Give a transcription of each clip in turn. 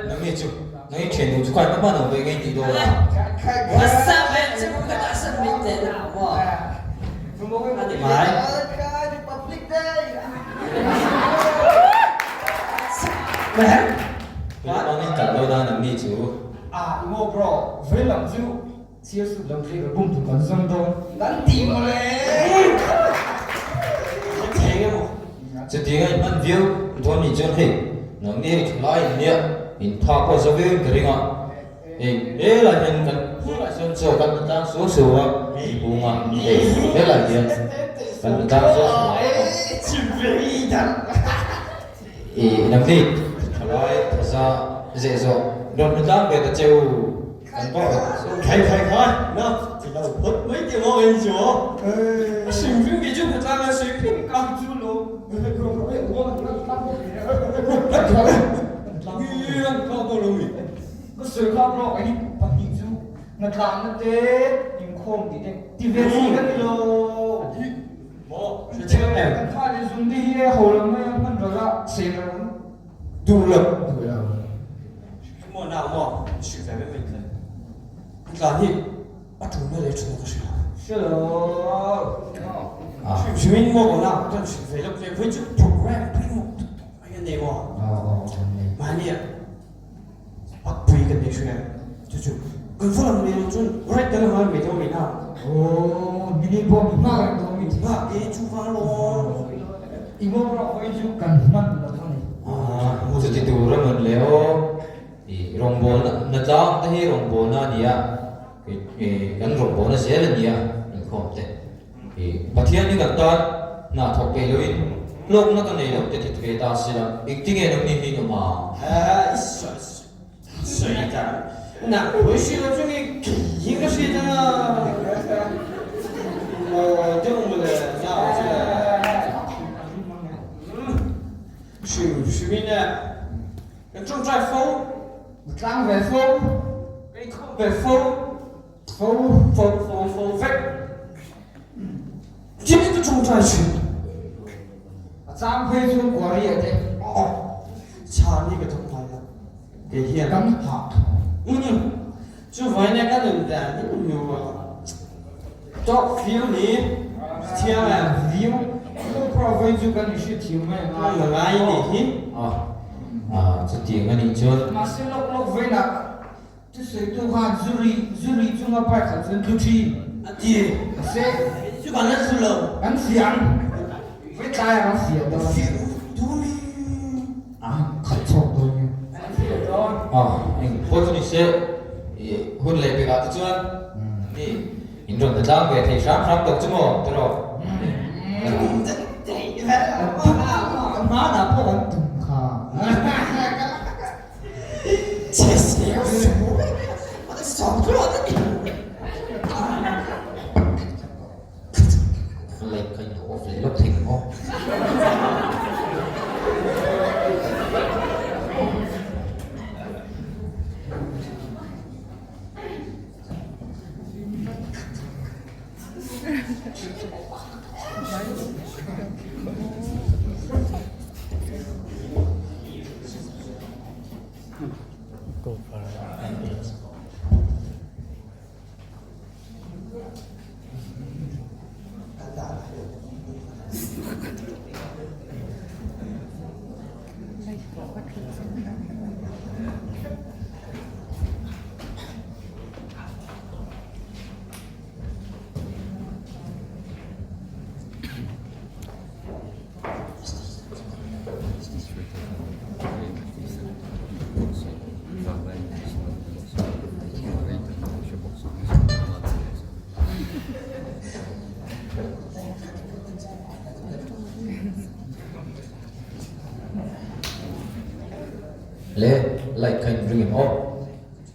Nangni chu nang i thian duh chu khan ka hman ang ve ngei tih dawn a. Mai. Tuna kal dawn a nangni chu. Sir sut lam khi ka bum tu kan zawng dawn kan ti mawle. Chutiang a inhman viau dawn nih chuan hei nangni hei thalai in nia in tha pawh zo viau in ka ring a, hei helai hian kan helai chuan chaw kan la tlang suau suau a bung a hei helai hian kan la tlang suau suau a ih nangni thalai thaza zeh zawh rawn la tlang ve ta che u. Kan bawk khai khai khai na ti lo phawt mai ti maw en chu a hrim hrim ki chu khawtlang an sawi phek a chu lo Ka sawi kha bro kei pahnih chu hnatlak na te inkhawm tih te ti ve chi ka ni lo kan fa leh zung te hi ho lam mai a hman rawlh a seng rawlh ang Duh lo. Duh lo. Maw nau maw hrilh ve mai mai tle. Ka tlan hi a ṭulna leh ṭhuna ka hria. Hre lo. Hrim hrimin maw ka nau ka hrilh ve lo tle pawhin chu program pawimawh tak tak mai a nei maw. Mahni ah pakpui kan nei hria. Chu chu kan va lam leh lo chuan right kan lam mai dawn mai na. Aw mini pawh mi nghak reng dawn mi. Nghak e chu vang lawm. I ngawk rawh pawhin chu kan hman lo a ni. Chuti tur a man leh aw. I rawngbawlna na tlang te hi rawngbawlna a ni a, kan rawngbawlna zel a ni a inkhawm te. I Pathian hi kan tan hna thawk peih loin hlawkna ka nei lo te ti ve ta sila engtinge nangni hi in awm a? I sawi ta na pawh hrilh lo chu nge kei ka hriat anga maw deuh mawle nau chu le hrim hrim in e kan tawngtai fo tlang ve fo kan inkhawm ve fo fo fo fo fo vek tin ka tawngtai thin a chang phei chuan kuari a te chhan hi ka tawngtai lo Kei hian kan hah Umm chuvai nia ka nun dan hi nu a tawk fiu ni thiang em viu chu pawh chu kan i hriat thiam mai a ngai ngai ni hi a chutiang a nih chuan mahse lawk lawk vawiinah thusawitu khan zuri zuri chunga bike khalh chuan thu thin a ti mahse chu kan la thu lo kan fiang Vawi tlai ang a fiah dawn. Fiah dawn e. A khalh chhuak dawn e. An fiah dawn. A eng pawh chu ni se i hun leh pekah te chuan ni in rawn ta tlang ve thei hram hram tawk chu maw tiraw? Hmanah pawh an tum kha. Light kha in lo off leh lawk thei ang aw. Le light kha in ring em aw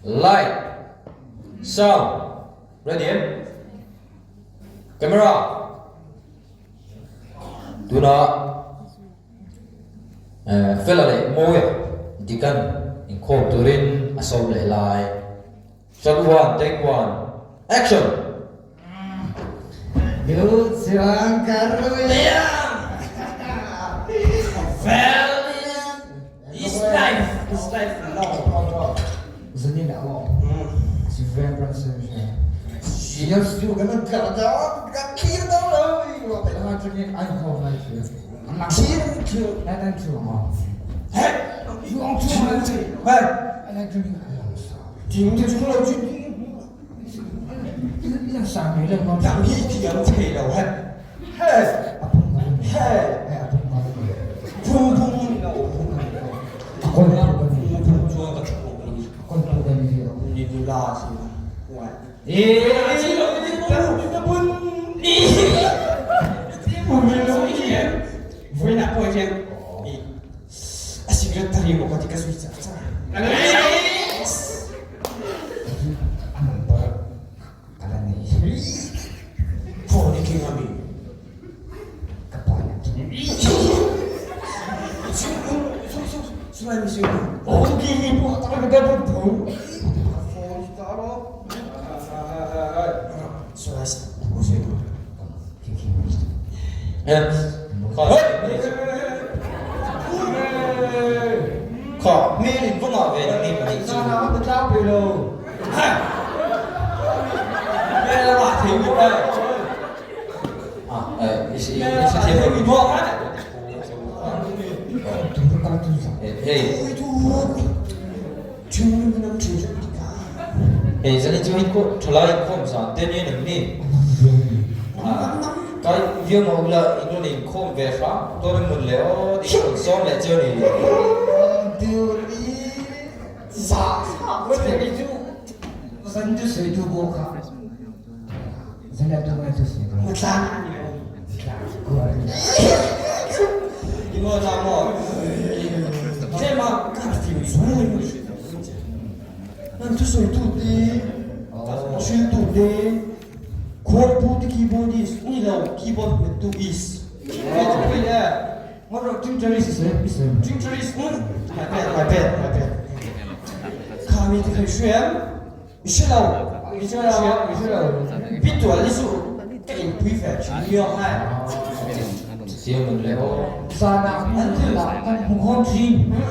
light sound ready em camera tuna Fela leh Mawia Dikan inkhawm turin a sawm leh lai. Shot one, take one, action! Lu chuan ka rui a. Well, is life, is life long. Zanin a aw. Si Van Branson hian. Yes, you gonna go down, ka thlir dawn lo. Anga chungin ai ho ngai thlir. Thlir thlir. Nan an thu ang aw. Hey, you ang thu ang chi. Hey, an chungin ai ang sa. Ding te chung lo chu. Ilang sa mi lang mo. Nang hi thiam thei lo he. Hey, Apung ka rin. Hey, Hey, apung ka rin. Phung phung ni lo. Akon po ka ni. Phung phung chuan ka thu ni. Akon po ka ni. Ni ni la si. Wai. Eh, Si lo ni bo ni bun ni. Ti bu mi lo ni. Vui na po hian. I a secretary mo ka ti ka sui cha cha. A number ka la nei. Phone i king ami. Ka pa na chu. Sulai mi siu. Oh, ki hi pawh tak ka deuh tho. Phone ta ro. Sulai si. Eh, kha. Kha, mail in va ngah ve nang ni pahnih chu. Zan ah ka tlang pe lo. Mail a ngah thei bawk e. Ah, eh, i i hrethiam lo mi. Hei. Hei, zanin chu hei thalai inkhawm zan te nia nang ni. Kai viau maw ula in rawn inkhawm ve hram dawn em mun le aw tih ka rawn sawm leh chiu a ni. Khualpu ti keyboardist ni lo keyboard hmettu is. Tingtaris my bad my bad my bad. Kha mi ti khai hriam i hre lo i hre lo i hre lo bitual ni su ka in pui fe chu ni hai. Siam an le aw.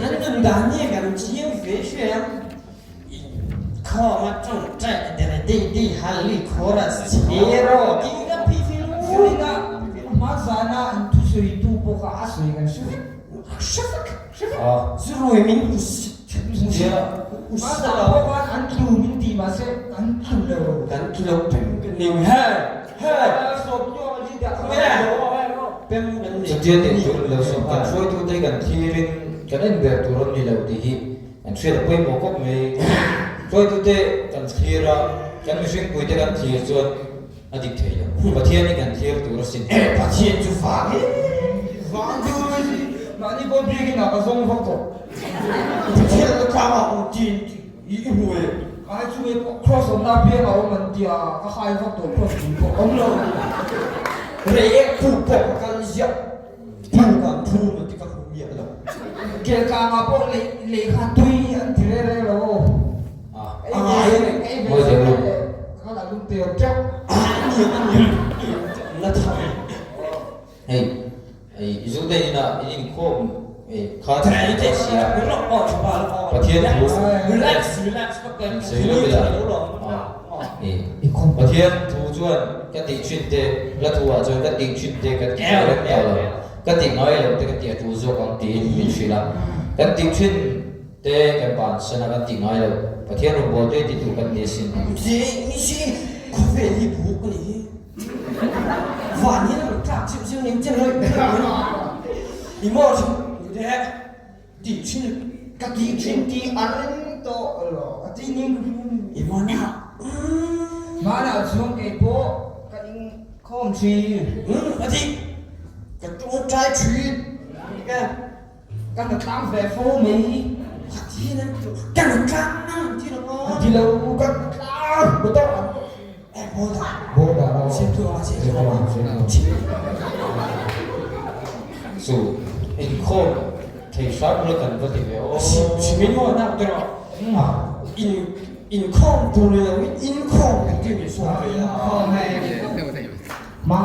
An nun dan ni kan chiang fe hriam. Kho ma chung che de de de hali chorus chero ti ka pi fi lu Ah, zu rui min tia kan tu lo pem niu he he pem kan ni chutia tih tur lo sawm kan hruaitu te kan thirin kan en ber tur an ni lo tih hi Kan hriat pawimawh khawp mai. Hruaitute kan thlir a, kan mihringpuite kan thlir chuan a dik thei lo. Pathian hi kan thlir tur asin. E Pathian chu vang e. Vang chu mahni pawh biakin ah ka zawng vak tawh. Pathian la tlang ah awm tin i i hmu e. Ai chu nge pawh cross awmna apiang a awm an tia ka hai vak tawh cross pui pawh awm lo. Reiek phu pawh ka kal ziah. Phu kan phu man ti ka hmu miah lo. Kelkang ah pawh lei lei kha tui an ti re re lo. Ah. Ei ve ei ve Mawi deuh lu. Ka la lum teu teuh. Ni ni na tha. Hei ei zu te ina in inkhawm ei kha Trai te si a. Pathian thu Relax relax ka kan sawi lo ila. Ei Pathian thu chuan ka tih thin te hla thu ah chuan ka tih thin te ka tih reng tawh lo. Ka tih ngai lo te ka tih a tul zawk ang tiin min hrilh a. Kan tih thin te kan bansan a kan tih ngai lo. Pathian rawngbâwl te ti tur kan ni asin. Ni si khawvel hi buk a ni hi. Van hi a rawn tlak cheuh cheuh nen chen rawih i maw chu te tih thin ka tih thin tih a reng tawh lo a ti ning i maw na Hmanah chuan kei pawh ka inkhawm thin. A ti ka tawngtai thin ka Ka na tlang ve fo mai. A ti nan ka na tlang nang ti lo A ti lo ka na tlang motor an Eh boda Boda lo. Sim tu a sim tu a. Chu inkhawm thei hram la kan va ti ve aw. Simin maw nak te rawh. In inkhawm tur ni lo in inkhawm kan ti ni sawn ve la. Ma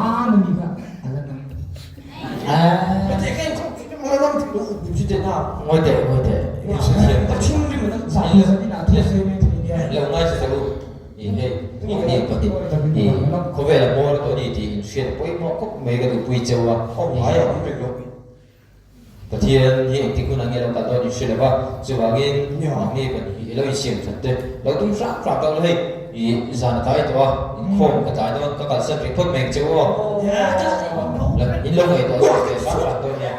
I khawvel a hmawr tawh a ni tih inhriat pawimawh khawp mai ka duhpui cheu a. Pathian hi engtik hunah nge lo kal dawn inhre lo va, chuvangin mahni pahnih i lo insiam that te lo tum hrang hrang tawh la hei, i zan a tlai tawh a, inkhawm ka tlai dawn ka kalsan rih phawt mai ang che u aw. In lo ngaihtuah chhuak ve hrang hrang dawn nia.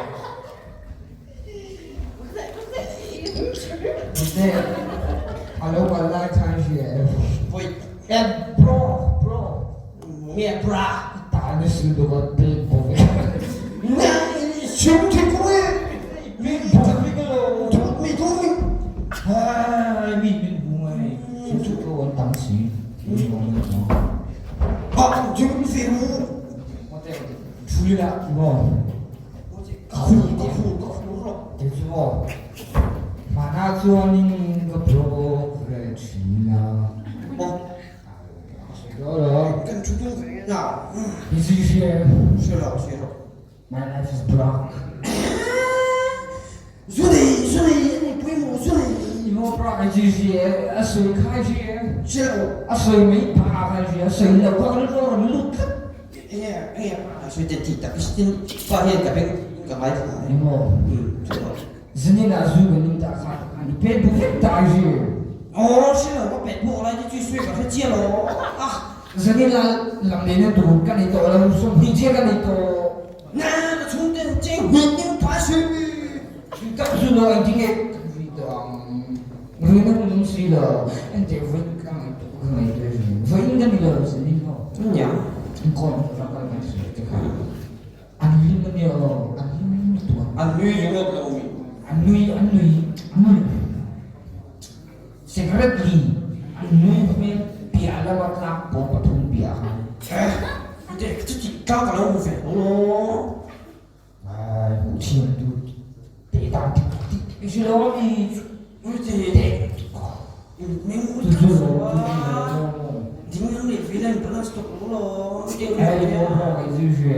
Mite a lo kal lai khan hria em? Em bro bro. Nge bra? Ta ni si duh a pek bawk e. Nge chhim thi kuri. Mi bawk mi ka lo. Mi tu mi. Hai mi min hmu ngai. Chu chu ko an tam si. Mi bawk mi mo. Ah jing si mu. Thuli la mo. Ka khu ka khu ka khu ro. Te chu mo. Mana chuanin ka bro ve thina. Mo. Kan thu tung ve na. Is he here? Hre lo, hre lo. My life is black. Zu nei, zu nei, ani pui mo zu nei. Mo pra ai ji ji a sui khai ji. Hre lo. A sui mai pa khai ji, a sui lo ka ro ro lu khat. Enge, enge, a sui te ti tak istin pa hian ka beng ka ngai thla. Mo. Hre lo. Zinin ah zu kan in ta kha an i pet bu vek ta ai zi. Aw hre lo ka pet bawk lai te chu sui ka hre chiah lo ah. Zanin ah lam nei na tur kan ei tawh lo sawmhnih chiah kan ei tawh. Na ka chhung te cheng hmit ning pa sui. Ka zu lo engtin nge kan vui tawh ang. Rui na hun awm si lo engte vawiin ka ngaihtuah ka ngaihtuah zui vawiin ka ni lo zanin ho. Nia. Inkhawm ka kal kan sawi te kha. An hlim a nia aw, an hlim lutuk ang. An nui ringawt lo mi. An nui, an nui, an nui. Secretly, an nui hmel piah lama tlak pawh pathum piah khan. Eh, dek chuti tlak a lo hmu ve lo law. Ai, hmuh thiam tur teh dan dik dik i hre lo a mi. Ute, ming Chu chu lo, chu chu lo. Ding ang leh vei line balance tawk lo law. Ai, maw maw ka inzui hre.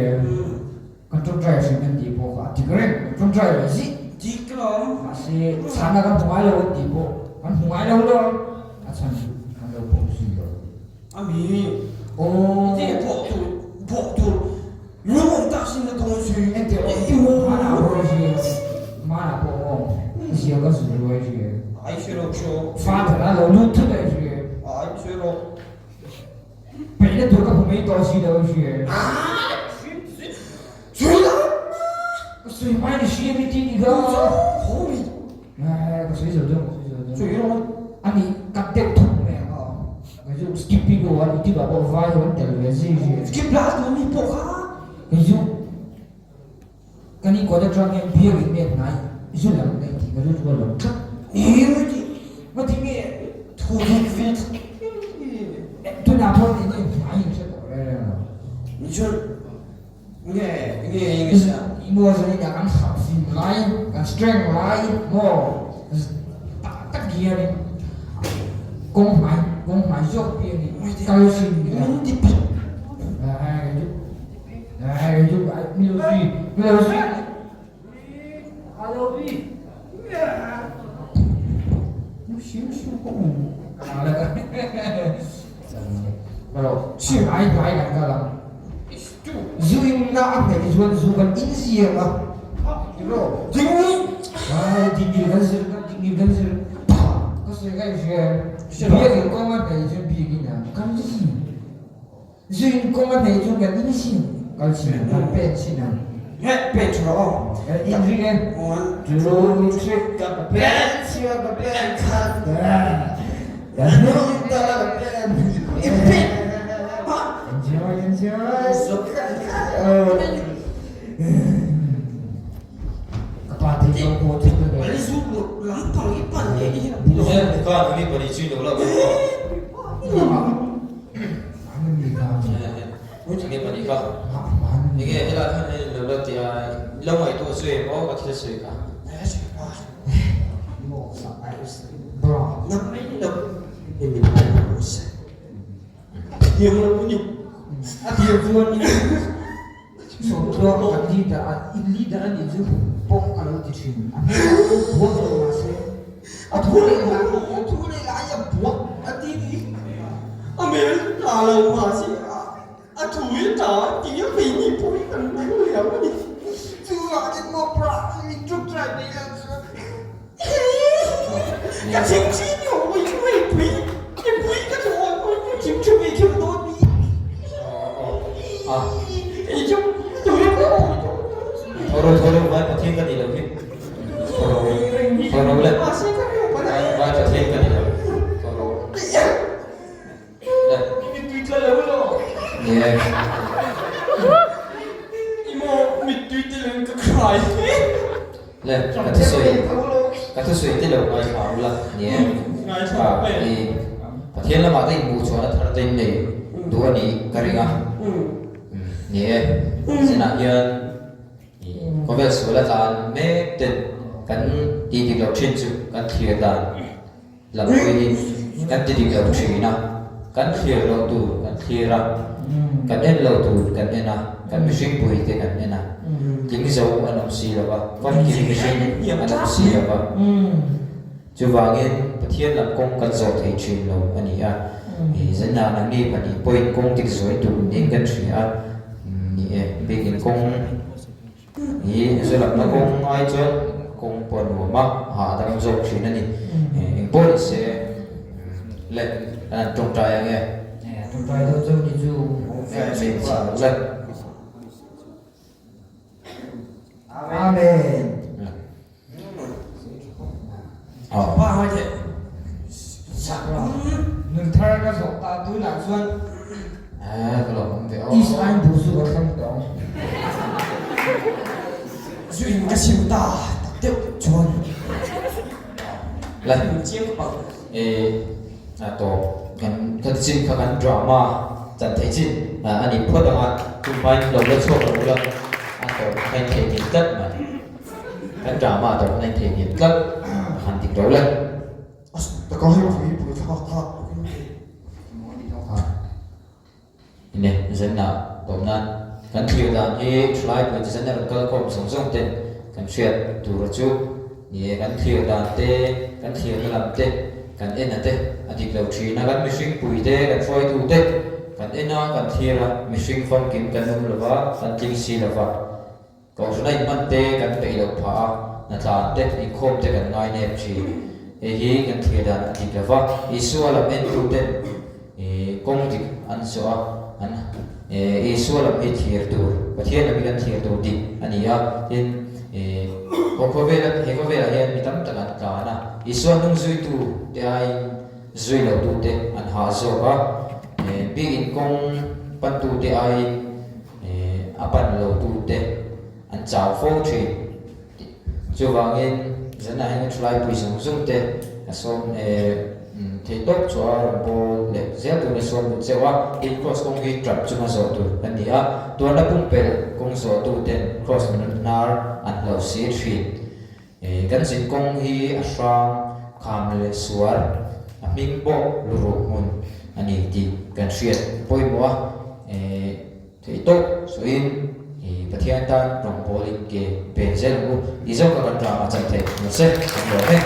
Kan ṭawngṭai a hrim an tih pawh kha a dik reng, kan ṭawngṭai ve zih. Dik lawm. Mahse, chhana kan hmu ngai lo an tih pawh kan hmu ngai lo lo. A chhan chu kan lo pawh zui lo. A mi. Aw. Tinge pawh tur, pawh tur lung awm tak sin na dawn zui. Engte awm i mana pawh hi mana pawh awm zia ka zui ruai hi. Ai hre lo hre aw. Father a lo lut thut ai hre. Ai hre lo. Peihna tur ka hmu mai tawh si lo hre. Sui la. Ka sui mai ni hria mi ti ni ka. Holy. Ai ka sui zo dawn ka sui zo dawn. Sui lo. Ani ka deuh thuk mai ang aw. Ka chu skip pi ko ani ti ba pawh vai ho an tel ve zui hria. Skip la tu mi pawh kha. Ka chu ka ni kawt atang hian beer in nge hnai zu lam nei tih ka rilru a lo tlat. Ni mai ti. Nga ti nge thu dik ve Tunah pawh ni nge hnai in hre tawh reng reng lo. Ni chuan nge nge nge sia. Maw zanin ah kan harh fim lai kan strength lai maw tak tak hian in kawng hmai kawng hmai zawk pi ani kal sin ni Min ti pit. Ai chu ai mi lo zui mi lo zui alo bi siu siu ko ka la ka Pero siu ai ai kan ka lang zu in na a nei chuan zu kan in zia a Ding ni ai ding kan zir kan ding kan zir ka sui ka hria biak in kawng a nei chuan biak in a kan zin Zuin kawng a hneih chu kan in sin kal chin ang, kan pen chin ang. Heh, pen tha rawh aw. Kan in ring e. 1, 2, 3, ka pen chhia ka pen khat. Ka hnung ta ka pen. I pen. Enjoy, enjoy. So Ka pa thei lo ko thei lo. Ali zu lampang i pan nge i. Zen ka mi pani chui lo la ko. Enge pani kha? Enge helai khan hian in lo la tia lo ngaihtuah chu em aw ka thil sawi kha. A tir chuan Sawmtluang kan leader a in leader a nih chu pawh a lo ti thin. A hmel ah pawh buak lo mahse a thu leh lai a thu leh lai a buak a ti ni. A hmel tha lo mahse a thu hi a tha a ti a, keini pawh hi kan hmu liam a ni. Chuvang chuan maw pra min ṭuk trai mai lo chuan. Ka chhing chhin i hawi pui pui i pui ka chu hawi pui pui chhim chhim ei chhim dawn ni. Ei chu tui ka hawi dawn. Thoro thoro vai Pathian ka nih loh hi. Thoro thoro le. Vai Pathian ka nih loh. Thoro. Le. Mittui tla lo lo. Nie. Imo mittui telin ka cry. Le, ka thusawi, ka thusawi te lo ngaithla ula ni e. Ngaithla e. I Pathian lamah te inhmuh chhuahna thar te in nei duh a nih ka ring a. Ni e, zinah hian i khawvel sual a tlan mek ten kan tih dik loh thin chu kan thlir dan lam pawhin kan ti dik loh thin a, kan thlir loh tur kan thlir a, kan en loh tur kan en a, kan mihring pui te kan en a, tling zo an awm si lo va, famkim mihring an awm si lo va. Chuvangin Pathian lam kawng kan zawh thei thin lo a ni a, zanah nangni pahnih pawhin kawng dik zawi tur niin kan hria a, ni e, biakin kawng. Hi Zulakna kawng ngai chuan kawng pawh a nuam a, hahdam zawk thin a ni. Eng pawh ni se le kan han tawngtai ang e. Tawngtai dawn zawk ni chu. Amen chhim le. Amen. Pa ngai teh. Nun thar ka zawh ta tunah chuan. Ka lo awm ve aw. East ain bu zu ka thlang tawh ang. Zu in ka sim ta tak deuh chuan. Le. Chiang ka pang. E a tawp kan ka ti chin kha kan drama chan thei chin a ni phawt ang a tumah in lo la chhuak lo ula a tawp kha in thei nghet tlat mai. Kan drama a tawp kha in thei nghet tlat a han dik lo le. Taka hei pui pui thlak kha. Ine zenna tawp nan kan thlir dan hi thalai pui te zenna rawn kal khawm zawng zawng ten kan hriat tur chu ni e kan thlir dan te kan thlirna lam te kan en a te a dik lo thin a kan mihring pui te kan hruaitu te kan en a kan thlir a mihring famkim kan awm lova kan tling si lova. Kohhran a inhman te kan peih loh phah a, hnatlan te, inkhawm te kan ngai nep thin. Hei hi kan thlir dan a dik lo va, Isua lam entu ten kawng dik an zawh a, an Isua lam hi thlir tur, Pathian lam hi kan thlir tur dik a ni a, tin khawvel he khawvelah hian mi tam tak an tlan a, Isua hnung zuitu te aiin zui lo tu te an hah zawk a, biak kawng pantu te aiin A pan lo tute an chau fo thin. Chuvangin zanah hian thalai pui zawng zawng te a sawm thei tawp chu a rawn pawl leh zel tur a sawm lut zeuh a. Tin cross kawng hi tap chunga zawh tur a ni a, tuarna pumpelh kawng zawh tuten cross nun hnar an hlo si thin. Kan zin kawng hi a hrang, kham leh sual, a hming pawh luruh hmun a ni tih kan hriat pawimawh a. Theih tawp sawiin Pathian tan rawngbawlin ke pen zel ang u. Ni zawk a kan ram a chan theih mahse kan lawm e.